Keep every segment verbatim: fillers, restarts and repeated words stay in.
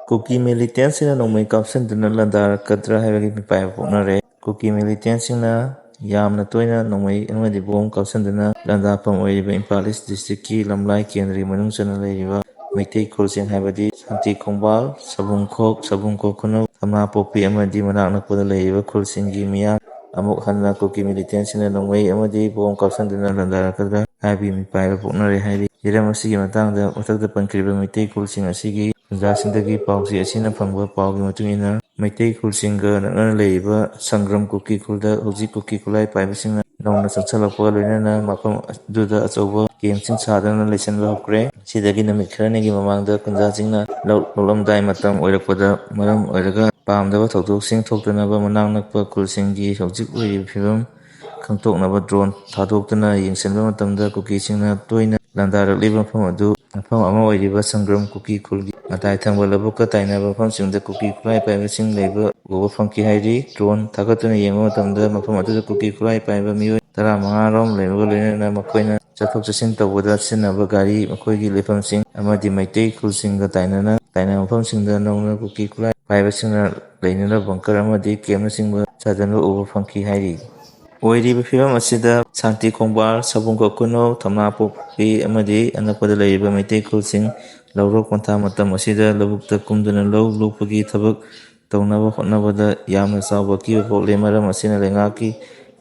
ꯀꯨꯀꯤ ꯃꯤꯂꯤꯇꯦꯟꯁꯤꯡꯅ ꯅꯣꯡꯃꯩ ꯀꯥꯞꯁꯤꯟꯗꯨꯅ ꯂꯥꯟꯗꯥꯔꯛꯀꯗ꯭ꯔꯥ ꯍꯥꯏꯕꯒꯤ ꯃꯤꯄꯥꯏꯕ ꯄꯣꯛꯅꯔꯦ꯫ ꯀꯨꯀꯤ ꯃꯤꯂꯤꯇꯦꯟꯁꯤꯡꯅ ꯌꯥꯝꯅ ꯇꯣꯏꯅ ꯅꯣꯡꯃꯩ ꯑꯃꯗꯤ ꯕꯣꯝ ꯀꯥꯞꯁꯤꯟꯗꯨꯅ ꯂꯥꯟꯗꯥꯐꯝ ꯑꯣꯏꯔꯤꯕ ꯏꯝꯐꯥꯜ ꯏꯁ ꯗꯤꯁꯇ꯭ꯔꯤꯛꯀꯤ ꯂꯝꯂꯥꯏ ꯀꯦꯟꯗ꯭ꯔꯒꯤ ꯃꯅꯨꯡ ꯆꯟꯅ ꯂꯩꯔꯤꯕ ꯃꯩꯇꯩ ꯈꯨꯜꯁꯤꯡ, ꯍꯥꯏꯕꯗꯤ ꯁꯥꯟꯇꯤ ꯈꯣꯡꯕꯥꯜ, ꯁꯕꯨꯡꯈꯣꯛ, ꯁꯕꯨꯡꯈꯣꯛ ꯈꯨꯅꯧ, ꯊꯝꯅꯥꯄꯣꯛꯄꯤ ꯑꯃꯗꯤ ꯃꯅꯥꯛ ꯅꯛꯄꯗ ꯂꯩꯔꯤꯕ ꯈꯨꯜꯁꯤꯡꯒꯤ ꯃꯤꯌꯥꯝ ꯑꯃꯨꯛ ꯍꯟꯅ ꯀꯨꯀꯤ ꯃꯤꯂꯤꯇꯦꯟꯁꯤꯡꯅ ꯅꯣꯡꯃꯩ ꯑꯃꯗꯤ ꯕꯣꯝ ꯀꯥꯞꯁꯤꯟꯗꯨꯅ ꯂꯥꯟꯗꯥꯔꯛꯀꯗ꯭ꯔꯥ ꯍꯥꯏꯕꯒꯤ ꯃꯤꯄꯥꯏꯕ ꯄꯣꯛꯅꯔꯦ ꯍꯥꯏꯔꯤ꯫ ꯍꯤꯔꯝ ꯑꯁꯤꯒꯤ ꯃꯇꯥꯡꯗ ꯃꯊꯛꯇ ꯄꯟꯈ꯭ꯔꯤꯕ ꯃꯩꯇꯩ ꯈꯨꯜꯁꯤꯡ ꯑꯁꯤꯒꯤ ꯈꯨꯟꯖꯥꯁꯤꯡꯗꯒꯤ ꯄꯥꯎꯆꯦ ꯑꯁꯤꯅ ꯐꯪꯕ ꯄꯥꯎꯒꯤ ꯃꯇꯨꯡ ꯏꯟꯅ, ꯃꯩꯇꯩ ꯈꯨꯜꯁꯤꯡꯒ ꯅꯛꯅꯅ ꯂꯩꯔꯤꯕ ꯁꯪꯒ꯭ꯔꯝ ꯀꯨꯀꯤ ꯈꯨꯜꯗ ꯍꯧꯖꯤꯛ ꯀꯨꯀꯤ ꯈꯨꯠꯂꯥꯏ ꯄꯥꯏꯕꯁꯤꯡꯅ ꯅꯧꯅ ꯆꯪꯁꯤꯜꯂꯛꯄꯒ ꯂꯣꯏꯅꯅ ꯃꯐꯝ ꯑꯗꯨꯗ ꯑꯆꯧꯕ ꯀꯦꯝꯁꯤꯡ ꯁꯥꯗꯨꯅ ꯂꯩꯁꯤꯟꯕ ꯍꯧꯈ꯭ꯔꯦ꯫ ꯁꯤꯗꯒꯤ ꯅꯨꯃꯤꯠ ꯈꯔꯅꯤꯒꯤ ꯃꯃꯥꯡꯗ ꯈꯨꯟꯖꯥꯁꯤꯡꯅ ꯂꯧ ꯂꯣꯛꯂꯝꯗꯥꯏ ꯃꯇꯝ ꯑꯣꯏꯔꯛꯄꯗ ꯃꯔꯝ ꯑꯣꯏꯔꯒ ꯄꯥꯝꯗꯕ ꯊꯧꯗꯣꯛꯁꯤꯡ ꯊꯣꯛꯇꯅꯕ ꯃꯅꯥꯛ ꯅꯛꯄ ꯈꯨꯜꯁꯤꯡꯒꯤ ꯍꯧꯖꯤꯛ ꯑꯣꯏꯔꯤꯕ ꯐꯤꯕꯝ ꯈꯪꯗꯣꯛꯅꯕ ꯗ꯭ꯔꯣꯟ ꯊꯥꯗꯣꯛꯇꯨꯅ ꯌꯦꯡꯁꯤꯟꯕ ꯃꯇꯝꯗ ꯀꯨꯀꯤꯁꯤꯡꯅ ꯇꯣꯏꯅ ꯂꯥꯟꯗꯥꯔꯛꯂꯤꯕ ꯃꯐꯝ ꯑꯗꯨ ꯃꯐꯝ ꯑꯃ ꯑꯣꯏꯔꯤꯕ ꯁꯪꯒ꯭ꯔꯝ ꯀꯨꯀꯤ ꯈꯨꯜꯒꯤ ꯃꯇꯥꯏ ꯊꯪꯕ ꯂꯧꯕꯨꯛꯀ ꯇꯥꯏꯅꯕ ꯃꯐꯝꯁꯤꯡꯗ ꯀꯨꯀꯤ ꯈꯨꯠꯂꯥꯏ ꯄꯥꯏꯕꯁꯤꯡ ꯂꯩꯕ ꯎꯕ ꯐꯪꯈꯤ ꯍꯥꯏꯔꯤ꯫ ꯗ꯭ꯔꯣꯟ ꯊꯥꯒꯠꯇꯨꯅ ꯌꯦꯡꯕ ꯃꯇꯝꯗ ꯃꯐꯝ ꯑꯗꯨꯗ ꯀꯨꯀꯤ ꯈꯨꯠꯂꯥꯏ ꯄꯥꯏꯕ ꯃꯤꯑꯣꯏ ꯇꯔꯥꯃꯉꯥ ꯔꯣꯝ ꯂꯩꯕꯒ ꯂꯣꯏꯅꯅ ꯃꯈꯣꯏꯅ ꯆꯠꯊꯣꯛ ꯆꯠꯁꯤꯟ ꯇꯧꯕꯗ ꯁꯤꯖꯤꯟꯅꯕ ꯒꯥꯔꯤ, ꯃꯈꯣꯏꯒꯤ ꯂꯩꯐꯝꯁꯤꯡ ꯑꯃꯗꯤ ꯃꯩꯇꯩ ꯈꯨꯜꯁꯤꯡꯒ ꯇꯥꯏꯅꯅ ꯇꯥꯏꯅꯕ ꯃꯐꯝꯁꯤꯡꯗ ꯅꯧꯅ ꯀꯨꯀꯤ ꯈꯨꯠꯂꯥꯏ ꯄꯥꯏꯕꯁꯤꯡꯅ ꯂꯩꯅꯅꯕ ꯕꯪꯀꯔ ꯑꯃꯗꯤ ꯀꯦꯝꯅꯆꯤꯡꯕ ꯁꯥꯖꯟꯕ ꯎꯕ ꯐꯪꯈꯤ ꯍꯥꯏꯔꯤ꯫ ꯑꯣꯏꯔꯤꯕ ꯐꯤꯕꯝ ꯑꯁꯤꯗ ꯁꯥꯟꯇꯤ ꯈꯣꯡꯕꯥꯜ, ꯁꯕꯨꯡ ꯀꯈꯨꯅꯧ, ꯊꯝꯅꯥꯄꯣꯛꯄꯤ ꯑꯃꯗꯤ ꯑꯅꯛꯄꯗ ꯂꯩꯔꯤꯕ ꯃꯩꯇꯩ ꯈꯨꯜꯁꯤꯡ ꯂꯧꯔꯣꯛ ꯄꯟꯊꯥ ꯃꯇꯝ ꯑꯁꯤꯗ ꯂꯧꯕꯨꯛꯇ ꯀꯨꯝꯗꯨꯅ ꯂꯧ ꯂꯣꯛꯄꯒꯤ ꯊꯕꯛ ꯇꯧꯅꯕ ꯍꯣꯠꯅꯕꯗ ꯌꯥꯝꯅ ꯆꯥꯎꯕ ꯑꯀꯤꯕ ꯄꯣꯛꯂꯦ꯫ ꯃꯔꯝ ꯑꯁꯤꯅ ꯂꯩꯉꯥꯛꯀꯤ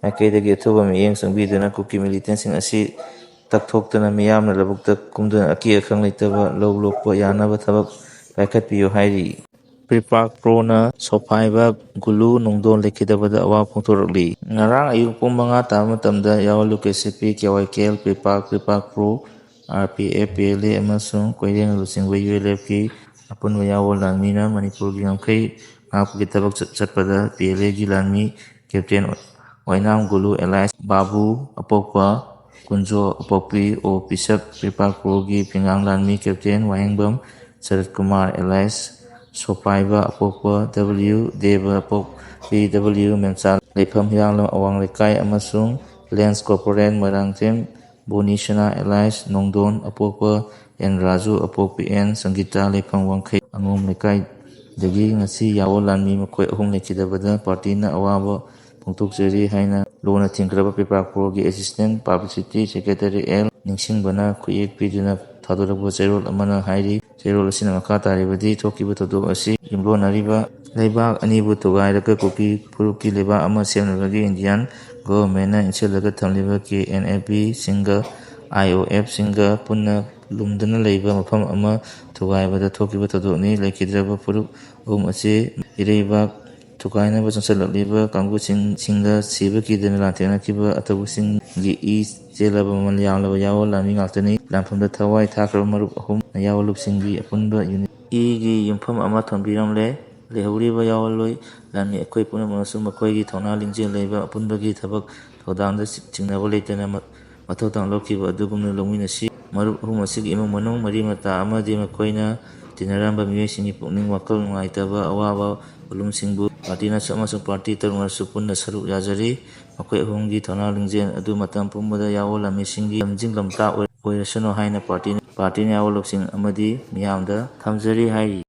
ꯃꯥꯏꯀꯩꯗꯒꯤ ꯑꯊꯨꯕ ꯃꯤꯠꯌꯦꯡ ꯆꯪꯕꯤꯗꯨꯅ ꯀꯨꯀꯤ ꯃꯤꯂꯤꯇꯦꯟꯁꯤꯡ ꯑꯁꯤ ꯇꯛꯊꯣꯛꯇꯨꯅ ꯃꯤꯌꯥꯝꯅ ꯂꯧꯕꯨꯛꯇ ꯀꯨꯝꯗꯨꯅ ꯑꯀꯤ ꯑꯈꯪ ꯂꯩꯇꯕ ꯂꯧ ꯂꯣꯛꯄ ꯌꯥꯅꯕ ꯊꯕꯛ ꯄꯥꯏꯈꯠꯄꯤꯌꯨ ꯍꯥꯏꯔꯤ꯫ ꯄ꯭ꯔꯤꯄꯥꯛ ꯄ꯭ꯔꯣꯅ ꯁꯣꯐꯥꯏꯕ ꯒꯨꯂꯨ ꯅꯣꯡꯗꯣꯟ ꯂꯩꯈꯤꯗꯕꯗ ꯑꯋꯥꯕ ꯐꯣꯡꯗꯣꯔꯛꯂꯤ꯫ ꯉꯔꯥꯡ ꯑꯌꯨꯛ ꯄꯨꯡ ꯃꯉꯥ ꯇꯥꯕ ꯃꯇꯝꯗ ꯌꯥꯋꯜ U K C P, K Y K L, PREPAK, PREPAK pro, R P F, P L A ꯑꯃꯁꯨꯡ ꯀꯣꯏꯔꯦꯡ ꯂꯨꯆꯤꯡꯕ ꯌꯨ ꯑꯦꯜ ꯑꯦꯐꯀꯤ ꯑꯄꯨꯟꯕ ꯌꯥꯋꯜ ꯂꯥꯟꯃꯤꯅ ꯃꯅꯤꯄꯨꯔꯒꯤ ꯉꯝꯈꯩ ꯉꯥꯛꯄꯒꯤ ꯊꯕꯛ ꯆꯠ-, ꯆꯠꯄꯗ ꯄꯤ ꯑꯦꯜ ꯑꯦꯒꯤ ꯂꯥꯟꯃꯤ ꯀꯦꯞꯇꯦꯟ ꯑꯣꯏꯅꯥꯝ ꯒꯨꯂꯨ ꯑꯦꯂꯥꯏꯁ ꯕꯥꯕꯨ ꯑꯄꯣꯛꯄ, ꯀꯨꯟꯖꯣ ꯑꯄꯣꯛꯄꯤ, ꯑꯣ ꯄꯤꯁꯛ, ꯄ꯭ꯔꯤꯄꯥꯛ ꯄ꯭ꯔꯣꯒꯤ ꯐꯤꯉꯥꯡ ꯂꯥꯟꯃꯤ ꯀꯦꯞꯇꯦꯟ ꯋꯥꯍꯦꯡꯕꯝ ꯁꯔꯠ ꯀꯨꯃꯥꯔ ꯑꯦꯂꯥꯏꯁ ꯁꯣꯄꯥꯏꯕ ꯑꯄꯣꯛꯄ, ꯗꯕ꯭ꯂꯤꯌꯨ ꯗꯦꯕ ꯑꯄꯣꯛꯄꯤ, ꯗꯕ꯭ꯂꯤꯌꯨ ꯃꯦꯝꯆꯥ ꯂꯩꯐꯝ ꯍꯤꯌꯥꯡꯂꯝ ꯑꯋꯥꯡ ꯂꯩꯀꯥꯏ ꯑꯃꯁꯨꯡ lance corporal Moirangthem Bonisana alias Nongdon ꯑꯄꯣꯛꯄ, ꯑꯦꯟ ꯔꯥꯖꯨ, ꯑꯄꯣꯛꯄꯤ ꯑꯦꯟ, ꯁꯪꯒꯤꯇꯥ, ꯂꯩꯐꯝ ꯋꯥꯡꯈꯩ, ꯑꯉꯣꯝ ꯂꯩꯀꯥꯏꯗꯒꯤ ꯉꯁꯤ ꯌꯥꯑꯣ ꯂꯥꯟꯃꯤ ꯃꯈꯣꯏ ꯑꯍꯨꯝ ꯂꯩꯈꯤꯗꯕꯗ ꯄꯥꯔꯇꯤꯅ ꯑꯋꯥꯕ ꯐꯣꯡꯗꯣꯛꯆꯔꯤ ꯍꯥꯏꯅ ꯂꯨꯅ ꯊꯤꯡꯈ꯭ꯔꯕ ꯄꯦꯄꯥꯀꯣꯔꯒꯤ ꯑꯦꯁꯤꯁꯇꯦꯟ ꯄꯕ꯭ꯂꯤꯁꯤꯇꯤ ꯁꯦꯀ꯭ꯔꯦꯇꯔꯤ ꯑꯦꯜ ꯅꯤꯡꯁꯤꯡꯕꯅ ꯈꯨꯠꯌꯦꯛ ꯄꯤꯗꯨꯅ ꯊꯥꯗꯣꯔꯛꯄ ꯆꯦꯔꯣꯜ ꯑꯃꯅ ꯍꯥꯏꯔꯤ꯫ ꯆꯦꯔꯣꯜ ꯑꯁꯤꯅ ꯃꯈꯥ ꯇꯥꯔꯤꯕꯗꯤ ꯊꯣꯛꯈꯤꯕ ꯊꯧꯗꯣꯛ ꯑꯁꯤ ꯌꯨꯝꯂꯣꯟꯅꯔꯤꯕ ꯂꯩꯕꯥꯛ ꯑꯅꯤꯕꯨ ꯊꯨꯒꯥꯏꯔꯒ ꯀꯨꯀꯤ ꯐꯨꯔꯨꯞꯀꯤ ꯂꯩꯕꯥꯛ ꯑꯃ ꯁꯦꯝꯅꯕꯒꯤ ꯏꯟꯗꯤꯌꯥꯟ ꯒꯣꯚꯔꯟꯃꯦꯟꯠꯅ ꯏꯟꯁꯤꯜꯂꯒ ꯊꯝꯂꯤꯕ ꯀꯦ ꯑꯦꯟ ꯑꯦꯐ ꯕꯤꯁꯤꯡꯒ ꯑꯥꯏ ꯑꯣ ꯑꯦꯐꯁꯤꯡꯒ ꯄꯨꯟꯅ ꯂꯨꯝꯗꯨꯅ ꯂꯩꯕ ꯃꯐꯝ ꯑꯃ ꯊꯨꯒꯥꯏꯕꯗ ꯊꯣꯛꯈꯤꯕ ꯊꯧꯗꯣꯛꯅꯤ꯫ ꯂꯩꯈꯤꯗ꯭ꯔꯕ ꯐꯨꯔꯨꯞ ꯑꯍꯨꯝ ꯑꯁꯤ ꯏꯔꯩꯕꯥꯛ ꯊꯨꯒꯥꯏꯅꯕ ꯆꯪꯁꯤꯜꯂꯛꯂꯤꯕ ꯀꯥꯡꯕꯨꯁꯤꯡ, ꯁꯤꯡꯗ ꯁꯤꯕ ꯀꯤꯗꯅ ꯂꯥꯟꯊꯦꯡꯅꯈꯤꯕ ꯑꯊꯧꯕꯁꯤꯡꯒꯤ ꯏ ꯆꯦꯜꯂꯕ ꯃꯃꯜ ꯌꯥꯝꯂꯕ ꯌꯥꯑꯣ ꯂꯥꯟꯃꯤ ꯉꯥꯛꯇꯅꯤ꯫ ꯂꯥꯟꯐꯝꯗ ꯊꯋꯥꯏ ꯊꯥꯈ꯭ꯔꯕ ꯃꯔꯨꯞ ꯑꯍꯨꯝ ꯌꯥꯑꯣ ꯂꯨꯞꯁꯤꯡꯒꯤ ꯑꯄꯨꯟꯕ ꯌꯨꯅꯤꯠ ꯏꯒꯤ ꯌꯨꯝꯐꯝ ꯑꯃ ꯊꯣꯟꯕꯤꯔꯝꯂꯦ꯫ ꯂꯩꯍꯧꯔꯤꯕ ꯌꯥꯑꯣ ꯂꯣꯏ ꯂꯥꯟꯃꯤ ꯑꯩꯈꯣꯏ ꯄꯨꯝꯅꯃꯛꯅꯁꯨ ꯃꯈꯣꯏꯒꯤ ꯊꯧꯅꯥ ꯂꯤꯡꯖꯦꯜ ꯂꯩꯕ ꯑꯄꯨꯟꯕꯒꯤ ꯊꯕꯛ ꯊꯧꯗꯥꯡꯗ ꯆꯤꯡꯅꯕ ꯂꯩꯇꯅ ꯃ-, ꯃꯊꯧ ꯇꯥꯡ ꯂꯧꯈꯤꯕ ꯑꯗꯨꯒꯨꯝꯅ ꯂꯧꯃꯤꯟꯅꯁꯤ꯫ ꯃꯔꯨꯞ ꯑꯍꯨꯝ ꯑꯁꯤꯒꯤ ꯏꯃꯨꯡ ꯃꯅꯨꯡ, ꯃꯔꯤ ꯃꯇꯥ ꯑꯃꯗꯤ ꯃꯈꯣꯏꯅ ꯇꯤꯟꯅꯔꯝꯕ ꯃꯤꯑꯣꯏꯁꯤꯡꯒꯤ ꯄꯨꯛꯅꯤꯡ ꯋꯥꯈꯜ ꯅꯨꯡꯉꯥꯏꯇꯕ ꯑꯋꯥꯕ ꯄꯣꯠꯂꯨꯝꯁꯤꯡꯕꯨ ꯄꯥꯔꯇꯤꯅꯁꯨ ꯑꯃꯁꯨꯡ ꯄꯥꯔꯇꯤ ꯇꯔꯨꯛꯅꯁꯨ ꯄꯨꯟꯅ ꯁꯔꯨꯛ ꯌꯥꯖꯔꯤ꯫ ꯃꯈꯣꯏ ꯑꯍꯨꯝꯒꯤ ꯊꯧꯅꯥ ꯂꯤꯡꯖꯦꯜ ꯑꯗꯨ ꯃꯇꯝ ꯄꯨꯝꯕꯗ ꯌꯥꯑꯣ ꯂꯥꯟꯃꯤꯁꯤꯡꯒꯤ ꯂꯝꯖꯤꯡ ꯂꯝꯇꯥꯛ ꯑꯣꯏ-, ꯑꯣꯏꯔꯁꯅꯨ ꯍꯥꯏꯅ ꯄꯥꯔꯇꯤꯅ, ꯄꯥꯔꯇꯤꯅ ꯌꯥꯑꯣ ꯂꯨꯞꯁꯤꯡ ꯑꯃꯗꯤ ꯃꯤꯌꯥꯝꯗ ꯊꯝꯖꯔꯤ ꯍꯥꯏꯔꯤ꯫